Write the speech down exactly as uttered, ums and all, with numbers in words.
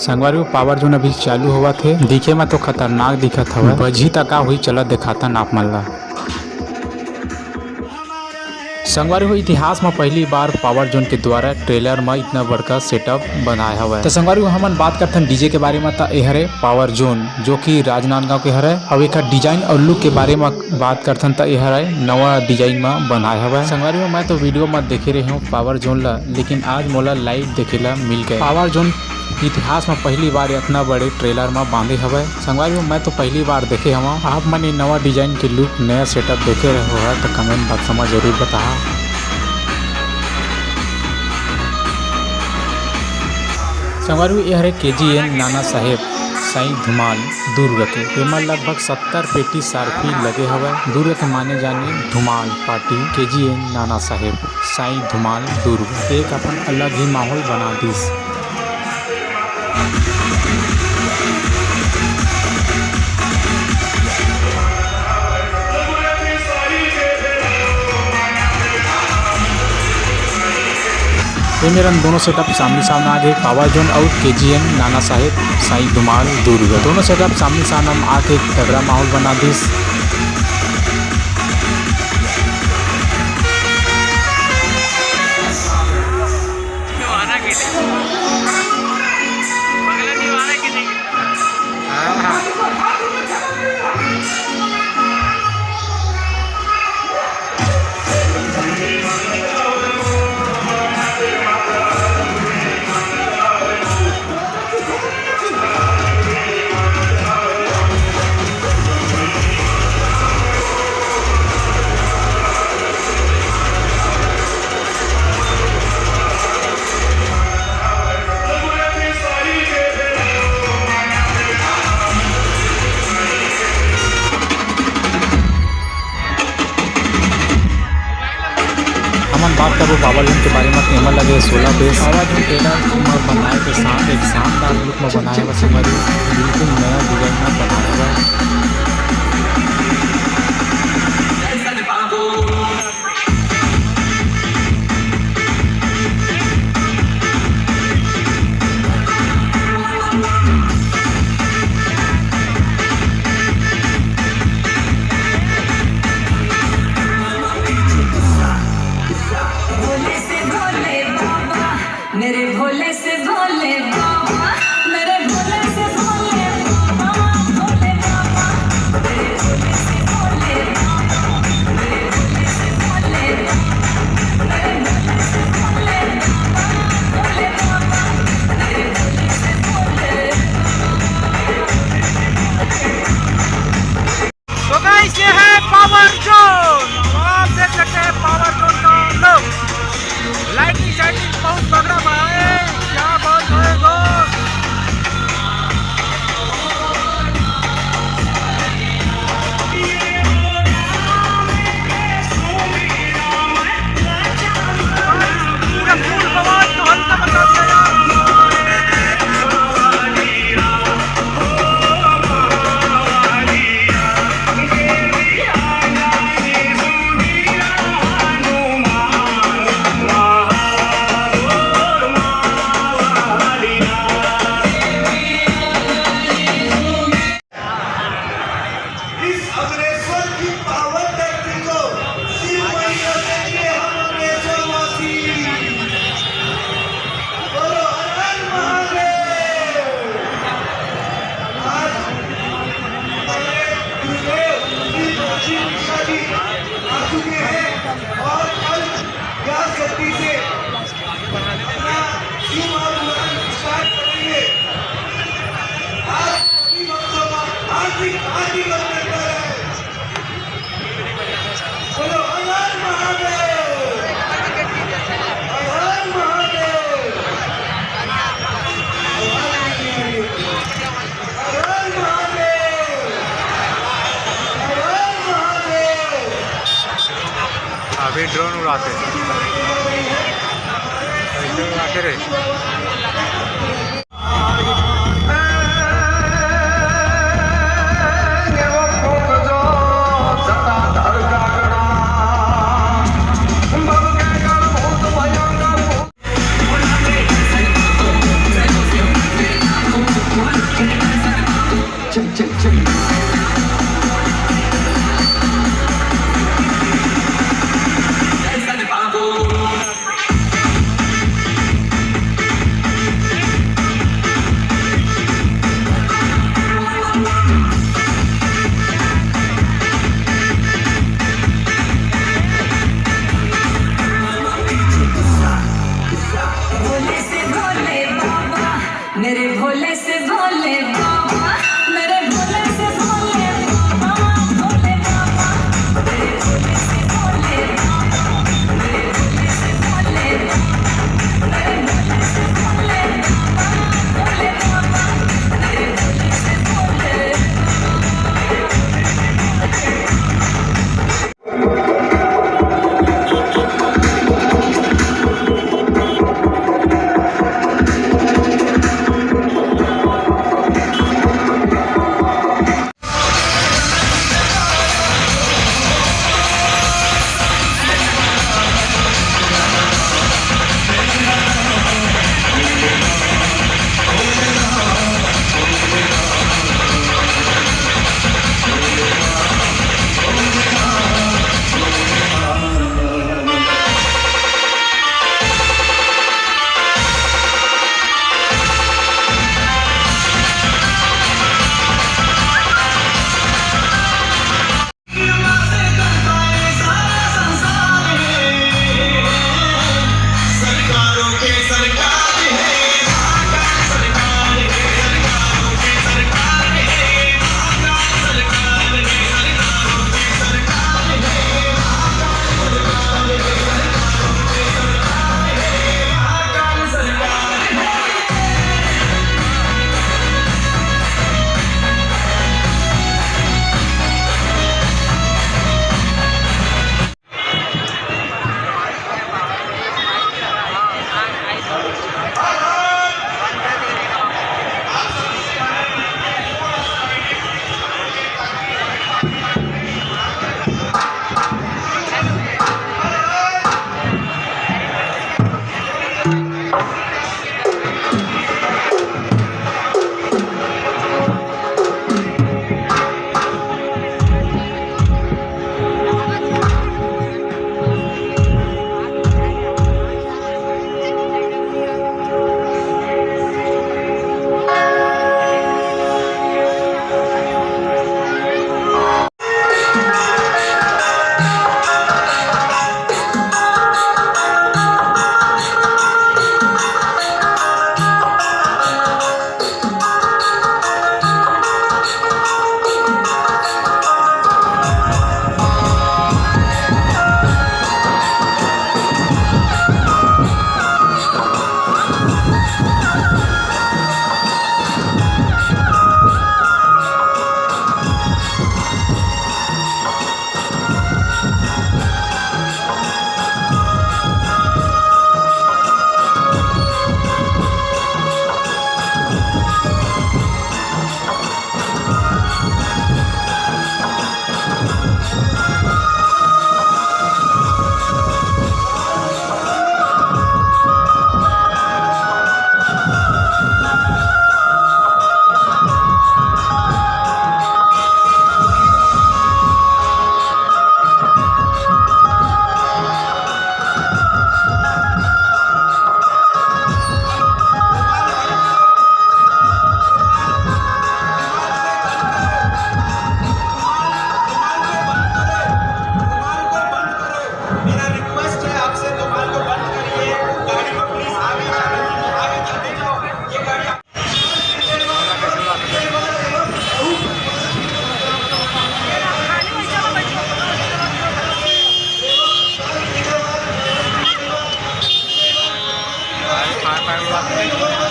संगवारी हो, पावर जोन अभी चालू होवत हे, दिखे म तो खतरनाक दिखत हवय। बजही त का होही, चला देखातन आप मन ला। संगवारी हो, इतिहास म पहली बार पावर जोन के द्वारा ट्रेलर म इतना बड़का सेटअप बनाए हवय। त संगवारी हो, हमन बात करथन डीजे के बारे म, त ए हरे पावर जोन, जो कि राजनांदगांव के हरे। अउ एकर डिजाइन अउ लुक के बारे म बात करथन, त ए हरे नवा डिजाइन म बनाए हवय। संगवारी हो, मैं तो वीडियो म देखे रहे हूँ पावर जोन ला, लेकिन आज मोला लाइव देखे ला मिल गए। पावर जोन इतिहास म पहली बार इतना बड़े ट्रेलर म बांधे हवय। संगवारी हो, मैं तो पहली बार देखे हवं। आप मन ये नवा डिजाइन के लुक, नया सेटअप देखे रहे हो त कमेंट बॉक्स म जरूर बताहा। संगवारी हो, ये हरे केजीएन नाना साहेब साईं धुमाल दुर्ग के। एमा लगभग सत्तर पेटी सारपी लगे हवय। दुर्ग के माने जाने धुमाल पार्टी केजीएन नाना साहेब साईं धुमाल दुर्ग एक अपन अलग ही माहौल बना दिस। ये मेरन दोनों सेटअप सामने सामने आ गए, पावर जोन और केजीएन नाना साहेब साईं धुमाल दुर्ग। दोनों सेटअप सामने सामने आके तगड़ा माहौल बना दिस। हमन बात करबो पावर जोन के बारे म, एमा लगे सोलह बेस। पावर जोन ट्रेलर म बनाए के साथ एक शानदार लुक म बनाए हवय संगवारी, बिल्कुल नया डिजाइन म बनाए हवय। भोले से भोले बाबा, मेरे भोले से भोले बाबा, मेरे भोले से भोले बाबा, भोले बाबा, मेरे भोले से भोले बाबा, मेरे भोले से भोले बाबा, मेरे भोले से भोले बाबा, भोले बाबा, मेरे भोले से भोले। तो गाइस, ये है पावर जोन। आप देख सकते हैं पावर जोन का लुक। लाइटिंग शाइटिंग बहुत तगड़ा बना है। क्या बात है दोस्त। पूरा फुल बवाल तो हल्का मचा दिया यार। इस अग्रेसर की पावन धरती को शिव मैया के लिए हम अग्रेसर वासी। बोलो हर हर महादेव। आज हमारे गुरुदेव श्री काशी विश्वनाथ जी आ चुके हैं और कल व्यास शक्ति से अपना शिव अभियान स्टार्ट करेंगे। आज सभी भक्तों का हार्दिक, हार्दिक अभिनंदन है। बोलो, हर हर महादेव, हर हर महादेव, हर हर महादेव, हर हर महादेव। अभी ड्रोन उड़ाते हैं। ड्रोन उड़ाते रहे। London